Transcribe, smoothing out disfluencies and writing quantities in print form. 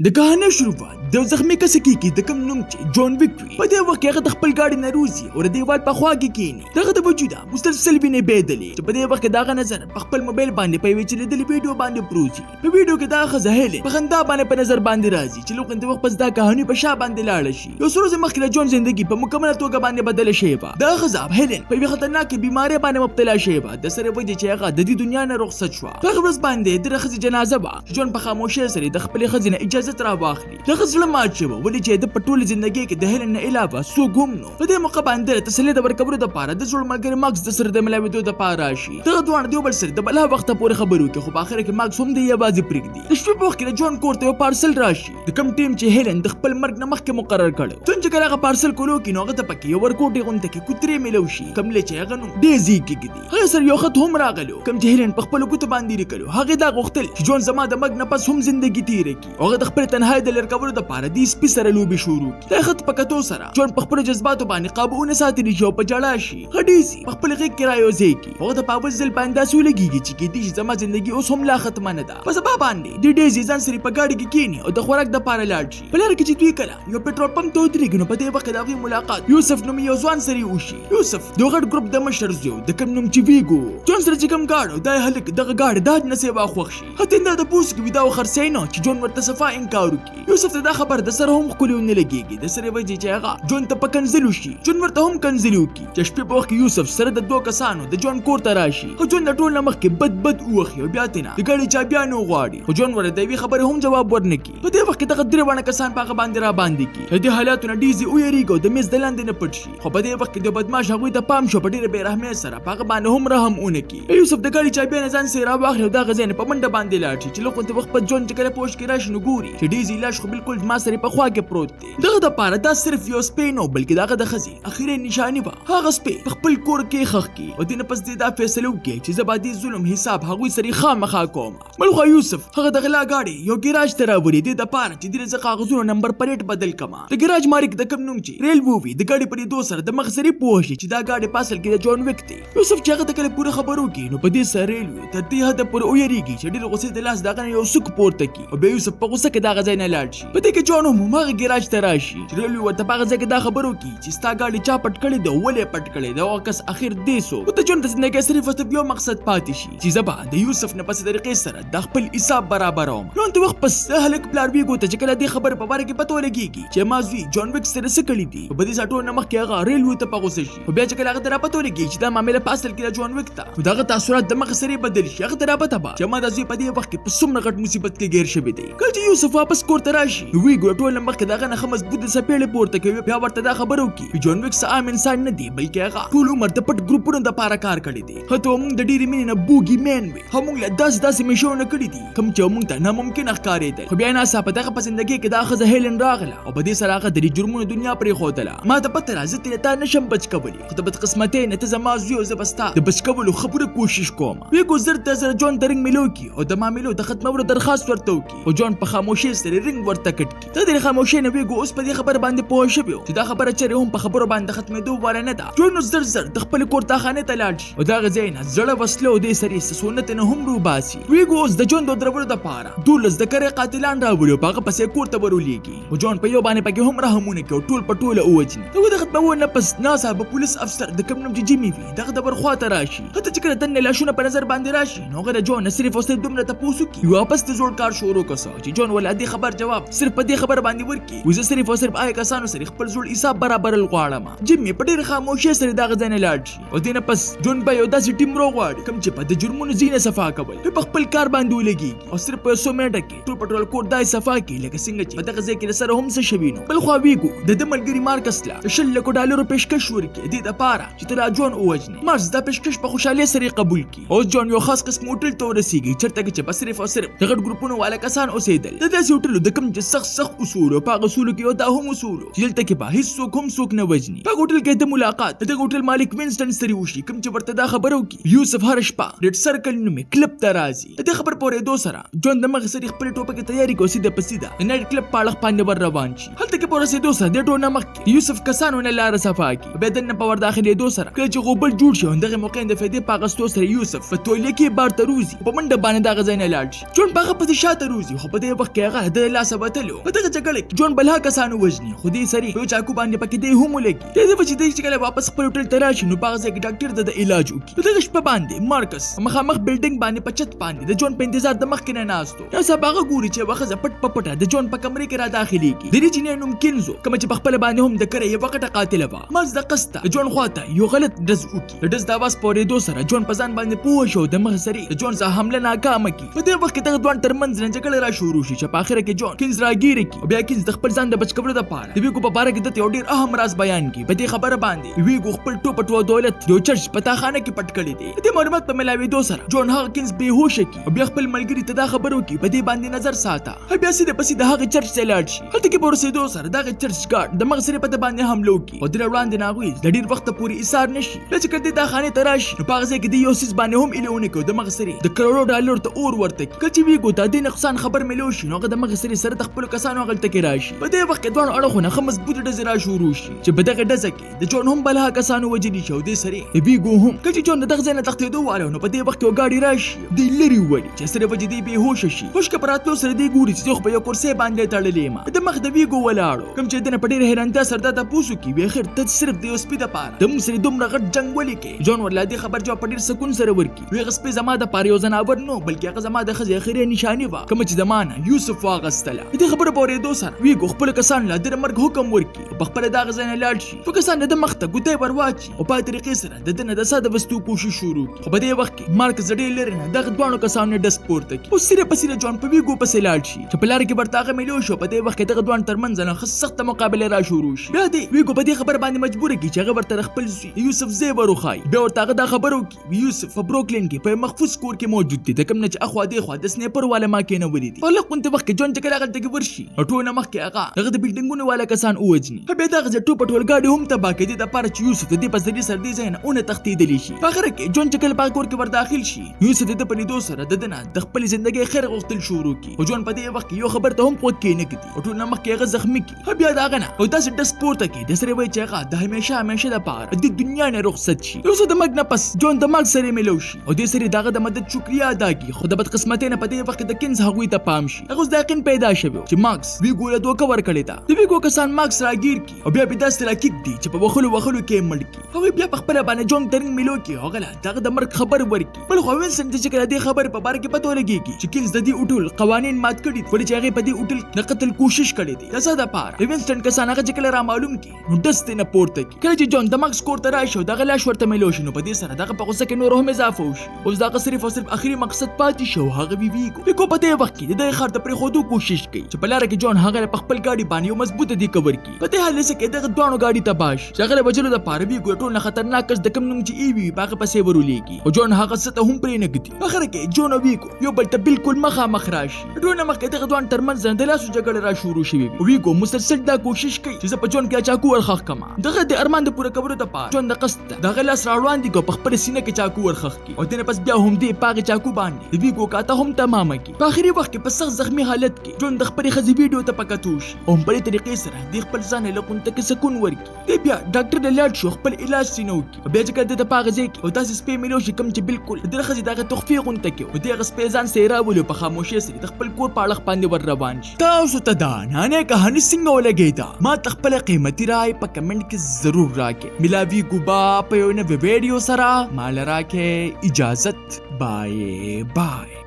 د کهانۍ شروعات د یو زخمي کس کیږي د کوم نوم چې جون ویک وي. په دې وخت کې هغه د خپل ګاډي نه روزي او د دیوال په خوا کې کینی. دغه د وجوده مسلسل وینې بهېدلې چې په دې وخت کې د هغه نظر په خپل موبایل باندې په یوې چلېدلې ویډیو باندې پروت وي. په ویډیو کې دغه ښځه هیلن په خندا باندې په نظر باندې راځي چې لوقن د وخت پس دا کهاني په شا باندې لاړه شي. یو څو ورځې مخکې د جون زندګي په مکمله توګه باندې بدله شوې وه. دغه ښځه هیلن په یوې خطرناکې بیمارۍ باندې مبتلا شوې وه د سرې وجې چې هغه د دې دنیا نه رخصت شوه. په هغه ورځ باندې د ښځې جنازه وه چې جون په خاموشۍ سره د خپلې ښځې نه اجازت راواخلي. د هغه زړه مات شوی ولې چې ده په ټوله زندګۍ کې د هیلن نه علاوه څوک هم نو. په دې موقع باندې د تسلې د ورکولو دپاره د زوړ ملګري ماکس د سره د ملاوېدو دپاره راشي. دغه دواړه د یو بل سره د بلا وخته پورې خبرې وکړي خو په اخره کې ماکس هم دی یوازې پرېږدي. د شپې په وخت کې د جون کور ته یو پارسل راشي د کوم ټیم چې هیلن د خپل مرګ نه مخکې مقرر کړی. جون چې کله هغه پارسل کولو کې نو هغه ته پکې یو ورکوټي غونته کې کوترې میلو شي کوم له چې هغه نوم ډیزي کېږدي. هغه سره یو خط هم راغلو کوم چې هیلن په خپلو ګوتو باندې لیکلو. هغې دا غوښتل چې جون زما د مرګ نه پس هم زندګي تیره کړي او هغه د خپلې تنهایۍ د لرې کولو دپاره دې سپي سره لوبې شروع کړي. د خط په کتو سره جون په خپلو جذباتو باندې قابو ونه ساتلی شي او په ژړا شي. هغه ډیزي په خپل غېږ کې رایوځای کړي. هغه ته په اول ځل باندې داسې ولګېږي چې کېدای شي زما زندګي اوس هم لا ختمه نه ده. په سبا باندې دې ډیزي ځان سره په ګاډي کې کښېني او د خوراک دپاره لاړ شي. په لاره کې چې دوی کله یو پټرول پمپ ته ودرېږي نو په دې وخت کې د هغوی ملاقات یوسف نومي یو ځوان سره وشي. یوسف د غټ ګروپ د مشر زوی د کوم نوم چې ویګو. جون سره چې کوم ګاډو دا هلک دغه ګاډی د حد نه سیوا خوښ شي. حتی دا د پوس کوي دا خرڅوي نه چې جون ورته صفا انکار وکړي. یوسف ته دا خبر د سره هم ښکلې ونه لګېږي د سرې وجې چې هغه جون ته په کنځلو شي. جون ورته هم کنځلې وکړي چې شپې په وخت کې یوسف سره د دوو کسانو د جون کور ته راشي خو جون د ټول نه مخکې بد بد ووهي او بیا ترېنه د ګاډي چابیانې وغواړي خو جون ورته د یوې خبرې هم جواب ورنه کړي. په دې وخت کې دغه درې واړه کسان په هغه باندې را باندې کړي. له دې حالاتو نه ډیزي ویریږي او د میز د لاندې نه پټ شي خو په دې وخت کې د بدمعاش هغوی ته پام شو په ډېره بې رحمۍ سره په هغه باندې هم رحم ونه کړي. یوسف د ګاډي چابیانې ځان سره راواخلي او د هغه ځای نه په منډه باندې لاړ شي چې له غونډې وخت په جون چې کله پوښ کې راشي نو ګوري چې ډیزي لاش خو بالکل زما سره په خوا کې پروت دی. دغه دپاره دا صرف یو سپی نه بلکې د هغه د ښځې اخري نشاني وه. هغه سپی په خپل کور کې ښخ کړي او دې نه پس دې دا فیصله وکړي چې زه به دې ظلم حساب هغوی سره خامخا کوم. بلخوا یوسف هغه د غلا ګاډی یو ګراج ته راوړي دې دپاره چې دې زه کاغذونو نمبر پلیټ بدل کړم. د ګراج مالک د کوم نوم چې ریل ووي د ګاډي په لیدو سره د مخ سرې پوه شي چې دا ګاډی په اصل کې د جون ویک دی. یوسف چې هغه ته کله پوره خبر وکړي نو په دې سره ریل وي تر دې حده پورې ویریږي چې ډېرې غوسې د لاس د هغه نه یو سوک پورته کړي او بیا یوسف په غوسه کې د هغه ځای نه لاړ شي. په دې کې جون هم هماغه ګراج ته راشي چې ریل وي ورته په هغه ځای کې دا خبر وکړي چې ستا ګاډی چا پټ کړی دی او ولې یې پټ کړی دی او هغه کس اخر دی څوک. خو د جون د زندګۍ صرف او صرف یو مقصد پاتې شي چې زه به د یوسف نه په څه طریقې سره د خپل حساب برابروم. نو د وخت پس د هلک پلار ویګو ته چې کله دې خبرې په باره کې پته ولګېږي چې ما زوی جان ویک سره څه کړي دي نو په دې سره ټول نه مخکې هغه ریلوی ته په غوسه شي خو بیا چې کله هغه ته راپته ولګېږي چې دا معامله په اصل کې د جان ویک ته نو د هغه تاثرات د مخه سره بدل شي. هغه ته راپته به چې ما دا زوی په دې وخت کې په څومره غټ مصیبت کې ګیر شوی دی. کله چې یوسف واپس کور ته راشي نو ویګو ټول نه مخکې د هغه نه ښه مضبوطه څپېړې پورته کوي بیا ورته دا خبره وکړي چې جان ویک څه عام انسان نه دی بلکې هغه ټول عمر د پټ ګروپونو دپاره کار کړی دی. حتی موږ د ډېرې مینې نه بوګي مین وي هم موږ له داسې داسې مشونه کړي دي کوم چې موږ ته ناممکنه ښکارېدل. خو بیا ناڅاپه دغه په زندګۍ کې دا ښځه هیلن راغله او په دې سره هغه د دې جرمونو دنیا پرېښودله. ما ته پته ده زه ترې تا نه شم بچ کولی خو د بدقسمتۍ نه ته زما زوی او زه به ستا د بچ کولو ښه پوره کوشش کوم. ویګو زر تر زره جون ته رنګ میلو کړي او د معاملو د ختمولو درخواست ورته وکړي خو جون په خاموشۍ سره رنګ ورته کټ کړي. د دې خاموشۍ نه ویګو اوس په دې خبره باندې پوه شوی چې دا خبره چېرې هم په خبرو باندې ختمېدو واله نه ده. جون نو زر زر د خپلې کور تاخانې ته لاړ شي او د هغه ځای نه زړه وسله او دې سرې څه سنت نه هم روباسي. ویګو اوس د جون د ودرولو دپاره 12 د کرې قاتلان راولي او په هغه پسې کور ته ورولېږي خو جون په یو باندې پکې هم رحم ونه کړي او ټول په ټوله ووژني. د هغوی د ختمولو نه پس ناڅاپه پولیس افسر د کوم نوم چې جیمي وي دغه د ور خوا ته راشي. حتی چې کله دننه لاشونه په نظر باندې راشي نو هغه د جون نه صرف او صرف دومره تپوس وکړي واپس د زوړ کار شروع کړه چې جون ولا دې خبر جواب صرف په دې خبره باندې ورکړي وي زه صرف او صرف هغه کسانو سره خپل زوړ حساب برابرول غواړم. جیمي په ډېره خاموشۍ سره د هغه ځای نه لاړ شي او دې نه پس جون به یو داسې ټیم روغواړي کوم چې په د جرمونو ځینې صفا کول په خپل کار باندې ولګېږي او صرف په یو څو منټه کې ټول په ټول کور داسې صفا کړي لکه څنګه چې په دغه ځای کې له سره هم څه شوي نو. بلخوا ویګو د ده ملګري مارکس له 20 لکو ډالرو پیشکش ورکړي دې دپاره چې ته دا جون ووژنې. مارکس دا پیشکش په خوشحالۍ سره قبول کړي. اوس جون یو خاص قسم هوټل ته ورسیږي چېرته کې چې په صرف او صرف د غټ ګروپونو والا کسان اوسېدل. د داسې هوټلو د کوم چې سخت سخت اصول او په هغه اصولو کې یو دا هم اصول چې دلته کې به هیڅوک هم څوک نه وژني. په هغه هوټل کې د ملاقات د دغه هوټل مالک وینسټن سره وشي کوم چې ورته دا خبره وکړي یوسف هره شپه ریډ سرکل نومې کلب ته راځي. د دې خبر په اورېدو سره جون د مخې سره خپلې ټوپکې تیاري کوي او سیده په سیده د نایټ کلب په اړخ باندې ور روان شي. هلته هلته کې په رسېدو سره د ټول نه مخکې یوسف کسانو نه لاره صفا کړي. بیا دننه په ورداخلېدو سره کله چې غوبل جوړ شي، همدغې موقع د فایدې په اخیستو سره یوسف په تولیه کې بار ته روځي، په منډه باندې دغه ځای نه لاړ شي. جون په هغه پسې شاته روځي، خو په دې وخت کې هغه د لاسه وتلو. په دغه جګړه کې جون بلها کسان ووژني، خو دې سرې په یو چاقو باندې پکې دی هم ولګي. دې ځای چې دی چې کله واپس خپل هوټل ته راشي، نو په هغه ځای کې ډاکټر ته د علاج وکړي. په دغه شپه باندې مارکس په مخامخ بلډینګ باندې په چت باندې د جون په انتظار د مخکې نه ناست و. ناڅاپه هغه ګوري چې یوه ښځه پټ په پټه د جون په کمرې کې را داخلېږي. د دې جینۍ نوم کینزو، کومه چې په خپله باندې هم د کره یوه غټه قاتله وه. مارکس د قصده د جون خواته یو غلط ډز وکړي. د ډز د اواز په اورېدو سره جون په ځان باندې پوه شو، د مخ سرې د جون څخه حمله ناکامه کړي. په دې وخت کې دغه دواړو ترمنځ نه جګړه را شروع شي، چې په اخره کې جون کینز راګیره کړي، او بیا کینز د خپل ځان د بچ کولو دپاره د ویګو په باره کې ده ته یو ډېر اهم راز بیان کړي. په دې خبره باندې ویګو خپل ټوپټ او دولت د یو چرچ په تاخانه کې پټ کړی دی. د دې معلومات په ملاوېدو سره جون هغه کینز بې هوشه کړي، او بیا خپل ملګري ته دا خبر وکړي په دې باندې نظر ساته، او بیا سیده پسې د هغه چرچ ته لاړ شي. هلته کې په ورسېدو سره دغه چرچ ګارډ د مغز سرې په ده باندې حمله وکړي، او درې وړاندې نه هغوی د ډېر وخته پورې ایسار نه شي. بیا چې کله دې تاخانې ته راشي، نو په هغه ځای کې د یو څیز باندې هم ایله ونه کړي، د مغز سرې د کروړو ډالرو ته اور ورته کړي. کله چې ویګو ته د نقصان خبر ملو شي، نو هغه د مغز سرې سره د خپلو کسانو هغلته کې راشي. په دې وخت کې دواړو اړخو نه ښه مضبوطې ډزې را شروع شي، چې په دغه ډزه کې د جون هم بلها کسانو وژلي شي، او دې سرې د ویګو هم. کله چې جون د دغه ځای نه تښتېدو والی، نو په دې وخت کې یو ګاډی راشي، دی لرې وولي، چې سرې وجې دی بې هوشه شي. هوش کې په راتلو سره دی ګوري چې زه خو په یو کرسۍ باندې تړلی یم. د مخ د ویګو ولاړو کوم چې دنه په ډېره حیرانتیا سره دا تپوس وکړي، وی اخر ته صرف د یو سپي دپاره د موږ سره دومره غټ جنګ ولې کوې؟ جون ورله دې خبر جواب په ډېر سکون سره ورکړي، وی هغه سپی زما دپاره یو ځناور نه و، بلکې هغه زما د ښځې اخري نشاني وه، کومه چې زما نه یوسف واغستله. د دې خبرو په اورېدو سره ویګو خپلو کسانو له د مرګ حکم ورکړي، او په خپله د هغه ځای نه لاړ شي. څو کسان د ده مخ ته ګوتې ور واچي، او په طریقې سره د ده نه د ساه د وستو کوشش شروع کړي. خو په دې وخت کې مارک ډېر لرې نه دغه دواړو کسانو نه ډز پورته کړي، اوس سیده په سیده جون په ویګو پسې لاړ شي، چې په لاره کې ورته هغه میلو شو. په دې وخت کې دغه دواړو ترمنځ نه ښه سخته مقابله را شروع شي. بیا دی ویګو په دې خبره باندې مجبور کړي چې هغه ورته د خپل زوی یوسف زوی ور وښایي. بیا ورته هغه دا خبره وکړي یوسف په بروکلین کې په یو محفوظ کور کې موجود دی، د کوم نه چې اخوا دې خوا د سنیپر والا ما کېنولي دي. په لږ غوندې وخت کې جون چې کله هغلته کې ورشي، نو ټول نه مخکې هغه دغه د بلډینګونو والا کسان ووژني. بیا دغه ځای ټوپه ټول ګاډي هم تباه کړي، دې دپاره چې یوسف د دې په ذریعه سره دې ځای نه ونه تښتېدلی شي. په اخره کې جون چې کله په هغه کور کې ور داخل شي، یوسف د ده په لیدو سره د ده نه د خپلې زندګۍ خیر غوښتل شروع کړي. خو جون په دې وخت کې یو خبر ته هم غوږ کښېنږدي، او ټول نه مخکې هغه زخمي کړي. بیا د هغه نه او داسې ډز پورته کړي، د سره وایي چې هغه د همیشه همیشه دپاره د دې دنیا نه رخصت شي. یو څه د مرګ نه پس جون د مرګ سره میلو شي، او دې سره د هغه د مدد شکریه ادا کړي. خو د بدقسمتۍ نه په دې وخت کې د کینز هغوی ته پام شي. هغه اوس دا یقین پیدا شوی چې مارکس ویګو له دوکه ورکړې ده. د ویګو کسان مارکس راګیر کړي، او بیا پرې داسې راکېږدي چې په وهلو وهلو کې یې مړ کړي. هغوی بیا په خپله باندې جون ته رنګ میلو کړي، او هغه له د هغه د مرګ خبر ورکړي. بلخوا وینسن ته چې کله دې خبرې په باره کې پته ولګېږي چې کینز د دې هوټل قوانین مات کړي دي، ولې چې هغې په دې هوټل د قتل کوشش کړی دی، د څه دپاره د وینسټن کسان هغه چې کله رامعلوم کړي، نو ډز ترې نه پورته کړي. کله چې جون د ماکس کور ته راشي او دغه لاش ورته میلو شي، نو په دې سره دغه په غوسه کې نور هم اضافه وشي. اوس د هغه صرف او صرف اخري مقصد پاتې شي، او هغه وي ویګو. ویګو په دې وخت کې د دغه ښار د پرېښودو کوشش کوي، چې په لاره کې جون هغه په خپل ګاډي باندې یو مضبوطه دیکه ورکړي. په دې حادثه کې دغه دواړو ګاډي تباه شي، چې هغه د وژلو دپاره ویګو ټول نه خطرناک کس د کوم نوم چې ایوي وي په هغه پسې ورولېږي، خو جون هغه څه ته هم پرې نه ږدي. په اخره کې جون او ویګو یو بل ته بالکل مخامخ راشي. ټول نه مخکې دغه دواړو ترمنځ د لاسو جګړه را شروع شوې وي. ویګو مسلسل دا کوشش کوي چې زه په جون کې چاقو ورخښ کړم. دغه د ارمان د پوره کولو دپاره جون د قصد دغه لاس راوړاندې کړ، په خپله سینه کې چاقو ورخښ کړي، او دې نه پس بیا همدې په هغې چاقو باندې د ویګو کاته هم تمامه کړي. په اخري وخت کې په سخت زخمي حالت کې جون د خپلې ښځې ویډیو ته په کتو شي، او هم په دې طریقې سره دی خپل ځان له غونته کې سکون ورکړي. دی بیا ډاکټر له لاړ شو خپل علاج ترې نه وکړي. او بیا چې کله ده ته په هغه ځای کې او داسې سپی میلو شي کوم چې بالکل د ده ښځې د هغې تحفې غونته کې و، نو دی هغه سپی ځان سره راولي، او په خاموشۍ سره د خپل کور په اړخ باندې ور روان شي. تاسو ته دا نانې کهاني څنګه ولګېده؟ ما ته خپله قیمتي رای په کمنټ کې ضرور راکړئ. ملاویږو به په یو نوې ویډیو سره. ما له راکړئ اجازت. بای بای.